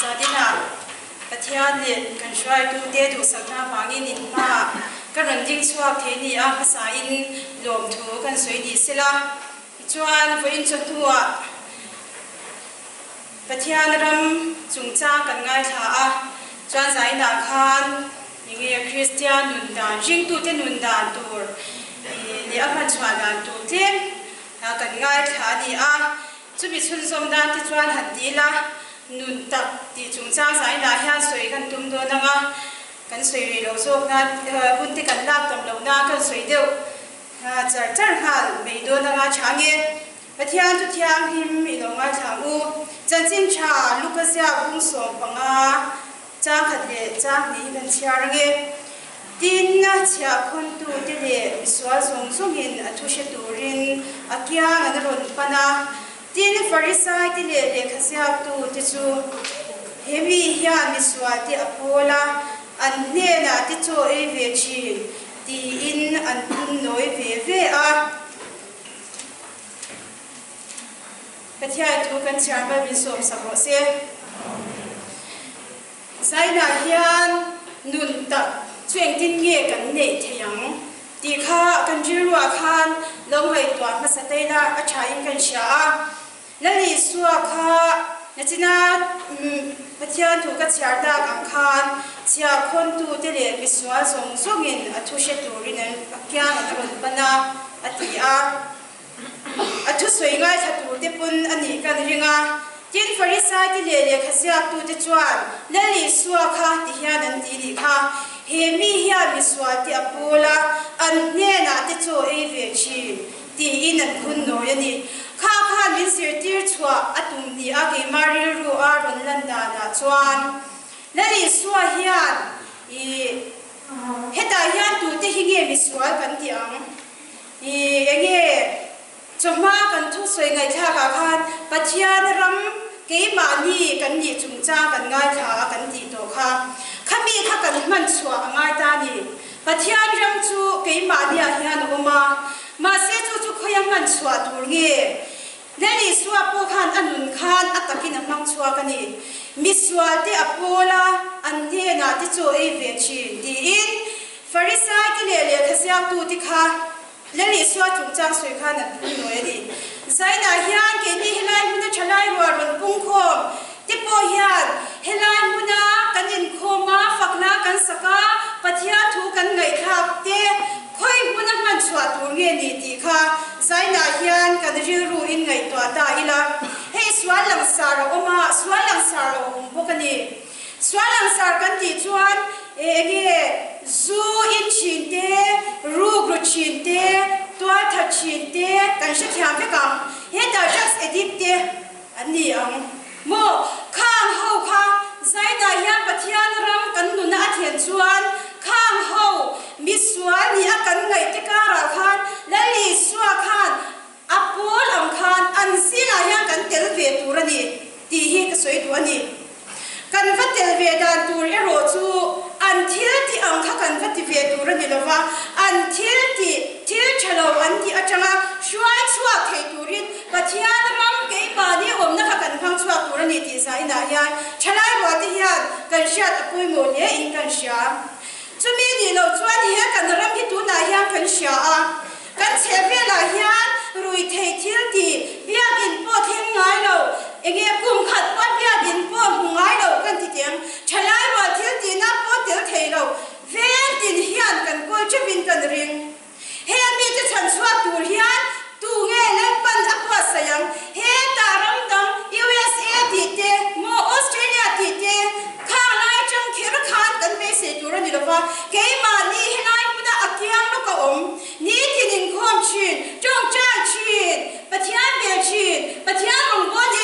Zaninah Pathian leh kan hruaitute duhsakna avangin in hmaah ka rawn ding chhuak thei ni a, hmasain lawmthu kan sawi ni sela. Tichuan, vawiin chawhnuah Pathian ram chungchang kan ngaithla a, chuan zainah khan enge Kristian nun dan, ringtute nun dan tur leh a hmanchhuah dan tur tlem kan ngaithla a ni a. Chumi chhunzawm dan te chuan han ti ila, nun tak tih chungchang zainah hian sawi kan tum dawn ang a, kan sawi rih loh zawk nan hun te kan lak tam loh nan kan sawi deuh char char nghal mai dawn ang a, tha nge? Pathian chu thianghlim i lo ngaithla ang u. Chanchin tha Luka ziak bung 15 chang khat leh chang hnih hi kan chhiar ang e. Tin, chhiahkhawntute leh misual zawng zawngin a thu hre turin a kiang an rawn pan a. Tin, Farisaite leh lehkha ziaktute chu he mi hian misualte a pawl a, an hnenah te chaw ei ve thin tiin an phun nawi ve ve a. Pathian thu kan chhiar hma min sawm sak rawh se. Zainah hian nun tak chu engtin nge kan neih theih ang tih kha kan rilruah khan lo ngaihtuah hmasa teila a thain kan hria a. Lal Isua kha nachina Pathian thu ka chhiar tak ang khan chhiahkhawntute leh misual zawng zawngin a thu hre turin an a kiang an rawn pan a, a ti a. A thusawi ngaithla turte pawn a nih kan ring a. Tin, Farisaite leh lehkha ziaktute chuan Lal Isua kha ti hian an ti nih kha, He mi hian misualte a pawl a, an hnenah te chaw ei ve thin. Tiin an phun nawi a ni. Kha khan min zirtir chhuah a tum ni a keimah rilru a rawn lan danah chuan Lal Isua hian i hetah hian tute hi nge misual kan tih ang? I enge chawhma kan thusawi ngaihthlakah khan Pathian ram keimahni kan nih chungchang kan ngaithla a kan tih tawh kha. Khami kha kan hman chhuah a ngai ta a ni. Pathian ram chu keimahniah hian a awm a, mahse chu chu khawia hman chhuah tur nge? Lal Isua pawh khan a nun khan a takin a hmang chhuak a ni. Misualte a pawl a, an hnenah te chaw ei ve thin, tiin Farisaite leh lehkha ziaktute kha Lal Isua chungchang sawi khan an phun nawi a ni. Zainah hian keini helai hmuna thalai rual rawn pungkhawm te pawh hian helai hmuna kan inkhawm a, fakna kan sak a, Pathian thu kan ngaihthlak te khawi hmuna hman chhuah tur nge ni tih kha Zainah hian kan rilru in ngaihtuah ta ila. Hei sual langsar a awm a, sual langsar lo a awm bawk a ni. Sual langsar kan tih chuan enge zu in thin te, ruk ru thin te, tual that thin te kan hrethiam vek ang. Hetah drugs addict te an ni ang maw? Khang ho kha zainah hian Pathian ram kan nuna a thlen chuan khang ho misual ni a kan ngaih te karah khan Lal Isua khan a pawl ang khan an zingah hian kan tel ve tur a ni tih hi ka sawi duh a ni. Kan va tel ve dan tur erawh chu an thil tih ang kha kan va ti ve tur a ni lo va, an thil tih, thil tha lo an tih atanga hruai chhuak thei turin Pathian ram keimahni awmna kha kan hmang chhuak tur a ni tih zainah hian thalai rualte hian kan hriat a pawimawh hle in kan hria. Chumi nih loh chuan he kan ram hi tunah hian kan hria a. Kan chheh velah hian ruihtheih thil tih biakinn pawh thleng ngai lo, enge kum khat pawh biakinn pawh hmu ngai lo kan ti teng. Thalai rual thil tihna pawh tel thei lo, veng tin hian kan kawl theuhin kan ring. Heng mite chhan chhuak tur hian tu nge Lalpan a buatsaih ang? Hetah ram dang USA tih te maw Australia tih te khang lai atang kher khan kan beisei tur a ni lova, keimahni helai hmuna a kiang lawk a awm. Nitin inkhawm thin, tawngtai thin, Pathian bel thin, Pathian rawngbâwl ni.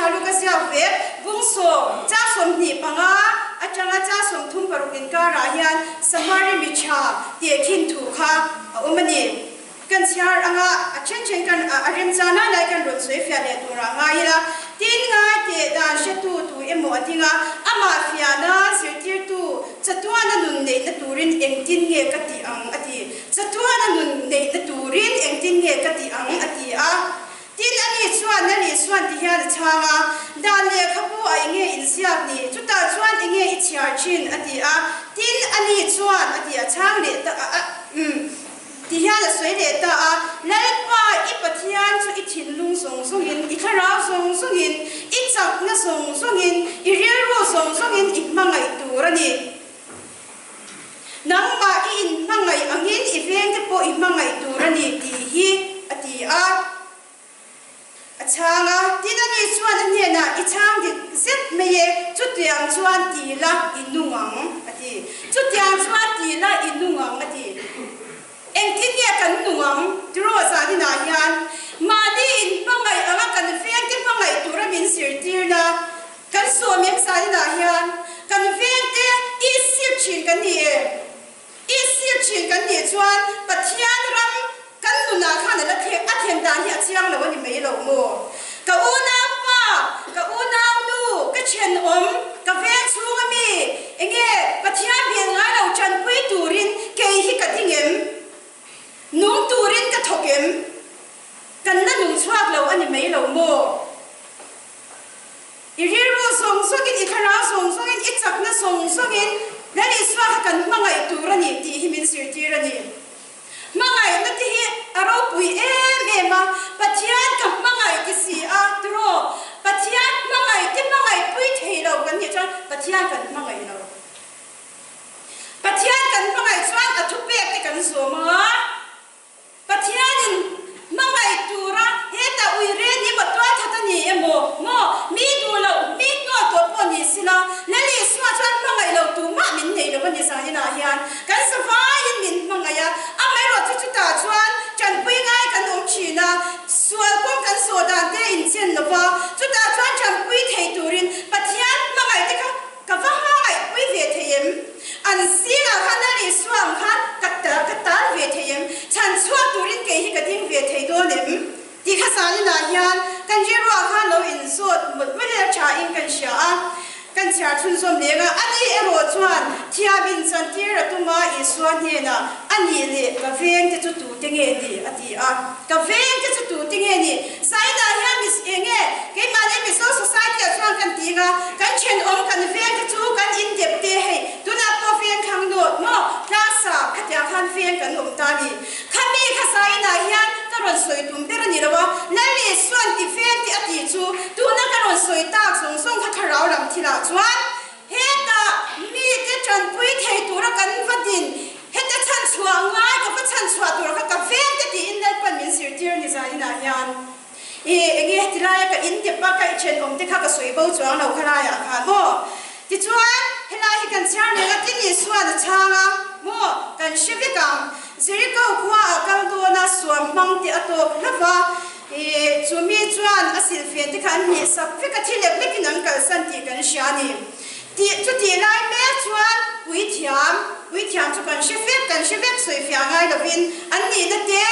Tha Luka ziak vek bung sawm, chang 25 atanga chang 36 inkarah hian Samari mi tha tehkhin thu kha a awm a ni. Kan chhiar anga a then then kan a remchang lai lai kan rawn sawi fiah leh turah ngai ila, tin ngai teh dan hretu tu emaw a ding a, amah fiahna zirtirtu chatuana nun neihna turin engtin nge ka tih ang a ti. Chatuana nun neihna turin engtin nge ka tih ang a ti a. Tin ani chuan Nali chuan ti hian a chhang a, Dan lehkhabu a enge inziak ni, chutah chuan enge i chhiar thin a ti a. Tin ani chuan a ti a chhang leh ta a, umm. Ti hian a sawi leh ta a, Lalpa, i Pathian chu i thinlung zawng zawngin, i thlarau zawng zawngin, i chakna zawng zawngin, i rilru zawng zawngin i hmangaih tur a ni. Nangmah i inhmangaih angin i vengte pawh i hmangaih tur a ni tih hi a ti a. A chhang a, tin ani chuan a hnenah, I chhang dik zet mai e, chutiang chuan ti la i nung ang, a ti. Chutiang chuan ti la i nung ang, a ti. Engtin nge kan nung ang? Tiraw zaninah hian mahni inhmangaih anga kan vengte hmangaih tura min zirtirna kan sawm em zaninah hian kan vengte i sip thin kan ni em? I sir thin kan nih chuan Pathian ram kan nunah khan a la thleng, a thlen dan hi a chiang lo a ni mai lo maw? Ka unau pa, ka unau nu, ka thenawm, ka veng chhung a mi, enge Pathian bial ngai lo tanpui turin kei hi ka ding em? Nung turin ka thawk em? Kan la nung chhuak lo a ni mai lo maw? I rilru zawng zawngin, i thlarau zawng zawngin, i chakna zawng zawngin Lal Isua kha kan hmangaih tur a ni tih hi min zirtir a ni. Hmangaihna te hi a ropui em em a, Pathian ka hmangaih ti si a, tiraw? Pathian hmangaih te hmangaihpui thei lo kan nih chuan Pathian kan hmangaih lo. Pathian kan hmangaih chuan a thupek te kan zawm ang a. Pathianin hmangaih tura hetah ui reng hi maw tualthat a ni emaw maw mi duh loh mi hnual tawh pawh ni sila Lal Isua chuan hmangaih lo tu mah min nei lo a ni zaninah hian kan zavaiin min hmangaih a, amaherawh chu chutah chuan tanpui ngai kan awm thin a, sual kawng kan zawh dan te inchen lo va, chutah chuan tanpui thei turin Pathian hmangaih te kha Ka va hmangaihpui ve thei em? An zingah khan Lal Isua ang khan ka ka tal ve thei em? Chhan chhuak turin kei hi ka ding ve thei dawn em? Tih kha zaninah hian kan rilruah khan lo inzawt mawlh mawlh ila thain kan hria a, kan chhiar chhunzawm leng a. Ani erawh chuan thiam inchantir a tum a, Isua hnenah, A nih leh ka vengte chu tute nge ni? a ti a. Ka vengte chu tute nge ni? Zainah hian mis eng nge? Keimahni Mizo Society ah chuan kan ti anga, kan thenawm kan vengte chu kan indep te hei, tunah pawh veng thlang nawt maw? Tlangsa khatiang khan veng kan awm ta ni. Khami kha Zainah hian ka rawn sawi tum ber a ni lo a, Lal Isua'n i veng te a tih chu tuna ka rawn sawi tak zawng zawng kha thlarau lam thilah chuan Hetah mite tanpui thei tura kan va din, heta chhanchhuah ngai ka va chhanchhuah tur kha ka veng te tiin Lalpan min zirtir ni zaninah hian i enge heti laia ka in tep a ka i thenawm te kha ka sawi bo chuang lo khalaiah khan maw? Tichuan helai hi kan chhiar reng a tin Isuan a chhang a maw? Kan hre vek ang. Jeriko khua ah kal dawn a suam hmang te a tawk hlauh va, I chu mi chuan a silhfen te kha an hnih sak vek a, thi lek lekin an kalsan tih kan hria a ni. Tih chu tih lai mek chuan puithiam, puithiam chu kan hre vek, kan hre vek sawi fiah ngai lovin an nihna te,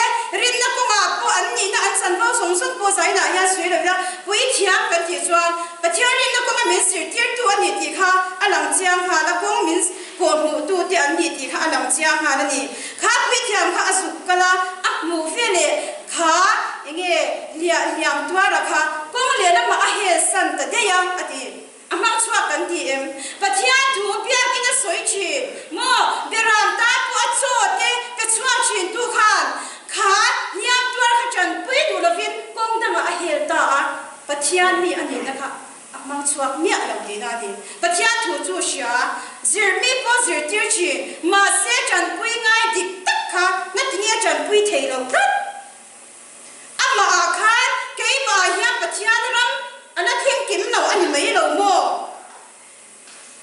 rinna kawngah pawh an nihna an chanvo zawng zawng pawh zainah hian sawi lo ila, puithiam kan tih chuan Pathian rinna kawnga min zirtirtu a ni tih kha a lang chiang nghal a, kawng min kawh hmuhtu te an ni tih kha a lang chiang nghal a ni. Kha puithiam kha a zuk kal a, a hmuh ve leh kha enge hliah hliam tuara kha kawng lehlamah a hel san ta daih a, a ti. A hmang chhuak kan ti em? Pathian thu biakin a sawi thin maw? Beram tan pawh a chaw te pe chhuak thin tu khan kha hliam tuar kha tanpui duh lovin kawng dangah a hel ta a, Pathian mi a nihna kha a hmang chhuak miah lo tihna a ni. Pathian thu chu hria, zirmi pawh zirtir thin, mahse tanpui ngai dik tak kha ngatinge tanpui thei lo tlat? Amah ah khan keimah ah hian Pathian ram a la thleng kim lo a ni mai lo maw?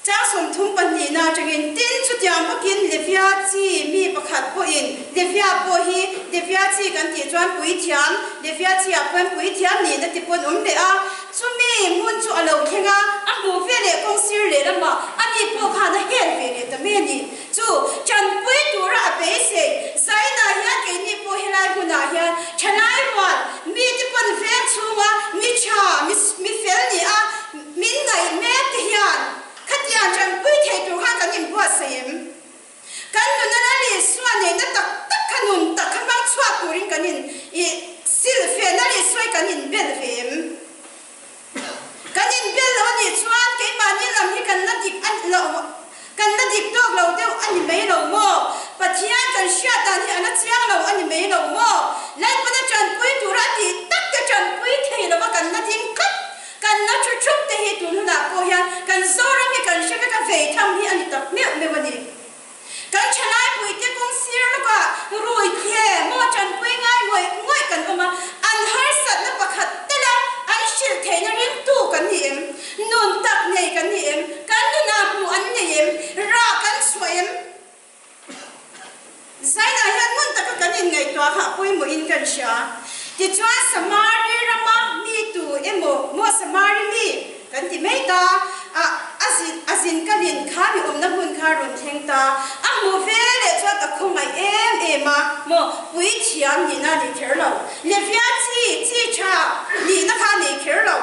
Chang 32 na atangin, Tin, chutiang bawkin Levia chi mi pakhat pawhin, Levia pawh hi Levia chi kan tih chuan puithiam, Levia chi ah pawhin puithiam nihna ti pawn awm leh a, chumi. hmun chu a lo thleng a, a hmuh veleh kawng sir lehlamah ani pawh khan a hel ve leh ta mai a ni. Chu tanpui tura a beisei Zaina hian keini pawh helai hmunah hian thalai rual mite pawn veng chhunga mi tha, mi fel ni a min ngaih mek te hian khatiang tanpui thei tur khan kan inbuatsaih em? Kan nuna Lal Isua neihna tak tak kha nun tak kha hmang chhuak turin kan in ih silh ve Lal Isua hi kan inbel ve em? Kan inbel lo a nih chuan keimahni lam hi kan la dik a lo kan la dik tawk lo deuh a ni mai lo maw? Pathian kan hriat dan hi a la chiang lo a ni mai lo maw? Lalpana tanpui tura a tih tak te tanpui thei lova kan la ding tlat, kan la thu thup te hi tun hunah pawh hian kan Zoram hi kan hre vek a vei tham hi a ni tak meuh meuh a ni. Kan thalaipuite kawng sir lawkah rui thle maw tanpui ngai ngawih ngawih kan awm a, an harsatna pakhat tela an hrilh theihna ringtu kan ni em? Nun tak nei kan ni em? Kan nunah hmuh an nei em? Rah kan chhuah em? Zainah hian ngun taka kan inngaihtuah kha a pawimawhin kan hria. Tichuan Samari rama mi tu emaw maw Samari mi kan ti mai ta a, a zin a zin kalin kha mi awmna hmun kha rawn thleng ta. A hmuh ve leh chuan a khawngaih em em a, maw puithiam nihna a ni kher lo, Levia chi chi tha nihna kha a nei kher lo.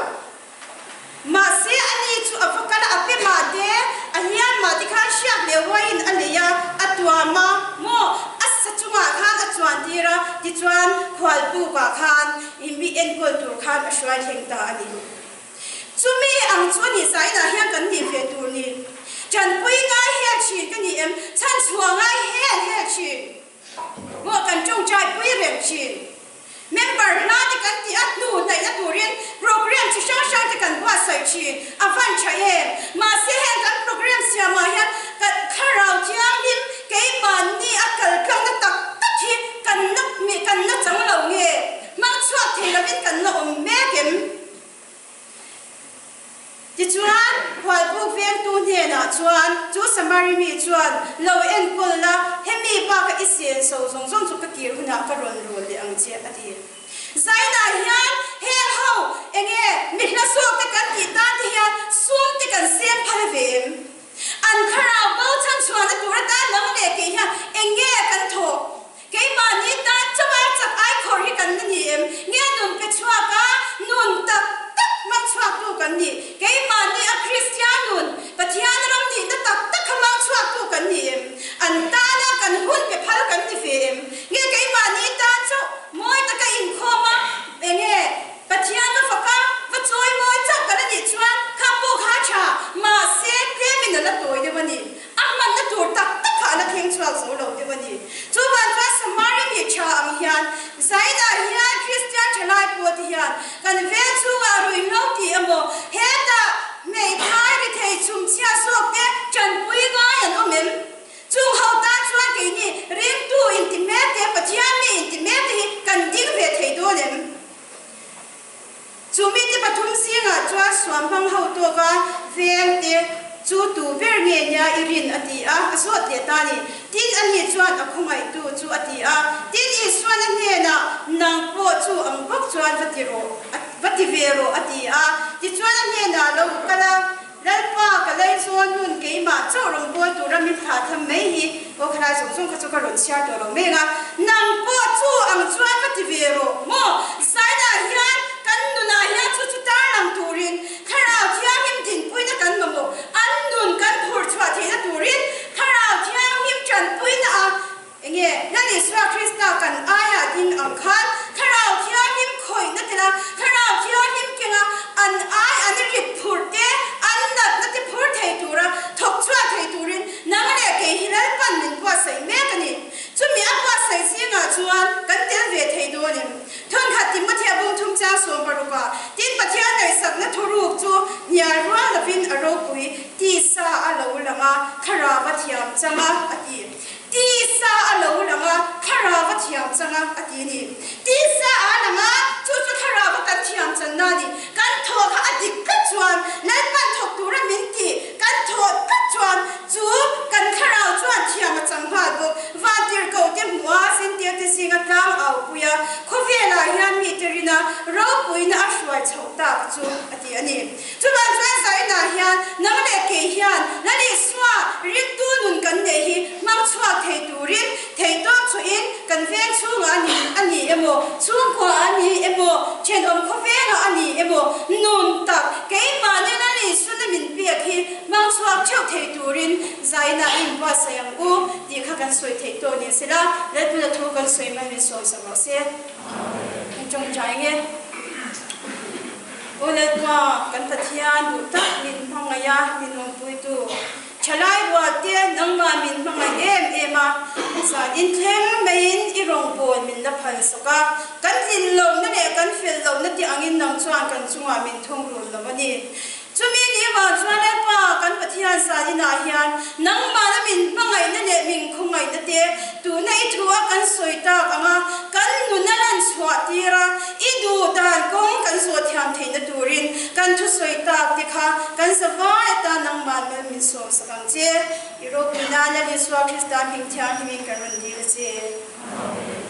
Mahse ani chu a va kal a, a pe mah te, a hliam mah te khan hriak leh uaiin a lei a, a tuam a, maw a sa chungah khan a chuan tir a, tichuan khualpukah khan mi enkawl tur khan a hruai thleng ta a ni. Chumi ang chu a ni zainah hian kan nih ve tur ni. Tanpui ngai hel thin ka ni em? Chhanchhuah ngai hel hel thin. Maw kan tawngtai pui reng thin. Member hla te kan tih a hnu hnaihna turin program chi hrang hrang te kan buatsaih thin. A van tha em? Mahse heng kan program siamah hian kan thlarau thianghlim keimahni a kaltlangna tak tak hi kan la kan la chang lo nge? Hmang chhuak thei lovin kan la awm mek em? Tichuan, khualbuk vengtu hnenah chuan chu Samari mi chuan, Lo enkawl la, hemi baka i senso zawng zawng chu ka kir hunah ka rawn rul leh ang che, a ti. Zainah hian heng ho enge mi hla zawk te kan tih tan te hian sum te kan seng phal ve em? An thlarau bo chhanchhuahna tur atan nang leh kei hian enge kan thawh? Keimahni tan chauha chak ai khawr hi kan la ni em? Nge nun pe chhuak a, nun tak tak hmang chhuaktu kan ni? Keimahni a Kristian nun, Pathian ram nihna tak tak kha hmang chhuaktu kan ni em? An tana kan hun pe phal kan ni ve em? Nge keimahni tan chauh mawi taka inkhawm a, enge Pathian va fak a, va chawi mawi chauh kan a nih chuan kha pawh kha a tha, mahse tlemin a la tawi deuh a ni. A hmanna tur tak tak kha a la thleng chhuak zo lo deuh a ni. Chuvang chuan Samari mi tha ang hian Zainah hian Kristian thalai pawh te hian kan vel chhungah ruihhlo tih emaw hetah hmeithai rethei chhumchhia zawk te tanpui ngai an awm em? Chung ho tan chuan keini ringtu inti mek te, Pathian mi inti mek te hi kan ding ve thei dawn em? Chu mite pathum zingah chuan suamhmang ho tawka veng te chu tu ber nge nia i rin a ti a, a zawt leh ta a ni. Tin, ani chuan a khawngaihtu chu a ti a. Tin, Isuan a hnenah, Nang pawh chu ang bawk chuan va ti rawh, va ti ve rawh a ti a. Tichuan a hnenah lo kal a. Lalpa, ka laizawn nun keimah chauh rawngbâwl tura min thlah tham mai hi aw khalai zawng zawng kha chu ka rawn chhiar tawh lo mek a, nang pawh chu ang chuan va ti ve rawh maw? Zainah hian kan nunah hian chu chu tarlang turin Thlarau Thianghlim dinpuina kan mamawh, an nun kan phur chhuah theihna turin Thlarau Thianghlim tanpuina a Enge, Lal Isua Krista kan aiah ding ang khan Thlarau Thianghlim khawihna tel a, Thlarau Thianghlim kenga an ai an rit phurh te, an natna te phur thei tura thawk chhuah thei turin nang leh kei hi Lalpan min buatsaih mek a ni. Chumi a buatsaih zingah. chhuak theuh thei turin zaina i inbuatsaih ang u tih kha kan sawi theih tawh ni sela, Lalpuna thu kan sawi mai min sawi sak rawh se. Kan tawngtai nge. Aw Lalpa, kan Pathian duh tak min hmangaih a, min awmpuitu. Thalai rualte nangmah min hmangaih em em a, zan inthleng maiin i rawngbâwl min la phal sak a, kan tlin lohna leh kan fel lohna te angin nang chuan kan chungah min thungrul lo a ni. Chumi ni vang chuan Lalpa kan Pathian zan inah hian nangmahna min hmangaihna leh min khawngaihna te tuna i thu a kan sawi tak anga kan nuna lan chhuah tir a, I duh dan kawng kan zawh thiam theihna turin kan thusawi tak te kha kan zavai atan nangmah mal min sawm sak ang che. I ropui nan Lal Isua Krista hming thianghlimin kan rawn dil a che.